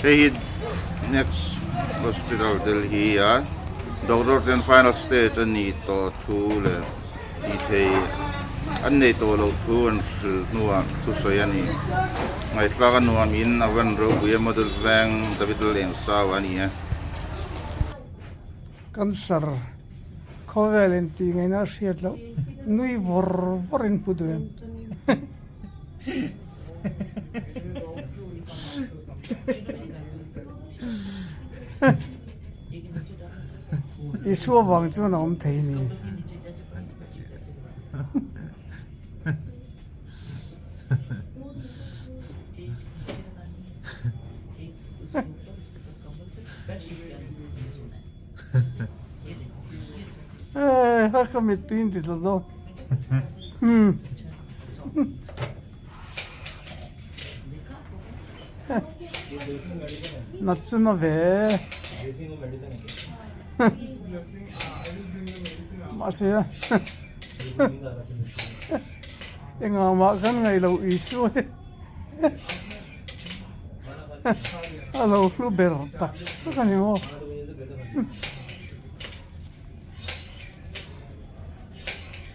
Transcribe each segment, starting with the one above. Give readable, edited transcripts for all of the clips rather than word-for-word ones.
Hei hi Next Hospital Delhi a doctor ten final stage a nih tawh thu leh tih thei an neih tawh loh thu an hrilh hnuah thusawi a ni. Ngaihthlak a nuam in a van ropui a model veng David Lalengsau a ni e. Cancer khawvel in tih ngaihna a hriat loh nui vawr vawr in hmu duh em. Isua vang chuan a awm thei ni. Eh, ha ka mittui in ti tla zawk. Hmm. Na chu na ve. Mahse engah mah kan ngaih loh Isua hi. A lo hlu ber tak tak a ni maw.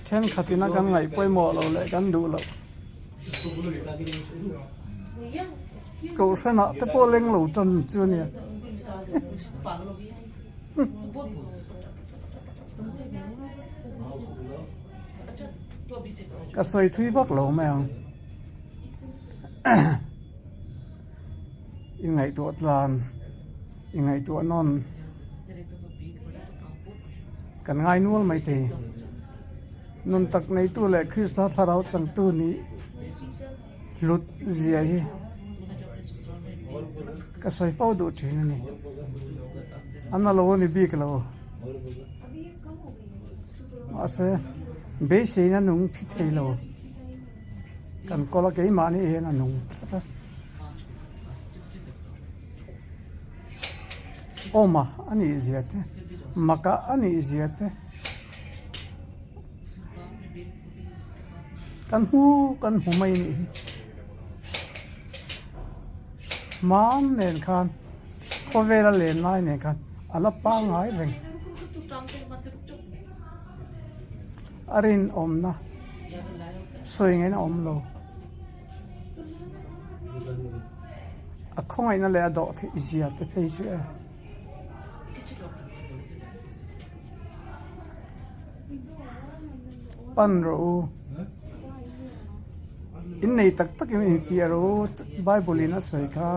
Thenkhat ina kan ngaih pawimawh loh leh kan duh loh. Kohhranah te pawh leng lo tan chu a nia. Ka sawi thui vak lo mai ang. I ngaihtuah tlan i ngaihtuah nawn kan ngai nual mai thei nun tak neitu leh Krista thlarau changtu nih hlut zia hi ka sawi fo duh thin a ni an a lo a ni bik lo mahse beiseina nung thi thei lo. Kan kawl a keimahni hian a nung tlat a. Awma a nih zia te, maka a nih zia te kan hmu kan hmu mai a nih hi. Hmam nen khan khawvela len lai nen khan a la pangngai reng. A rinawmna sawi ngeiin a awm lo. A khawngaihna leh a dawh theih zia te phei chu e. Pan rawh u. Innei tak takin infiah rawh u Bible in a sawi kha.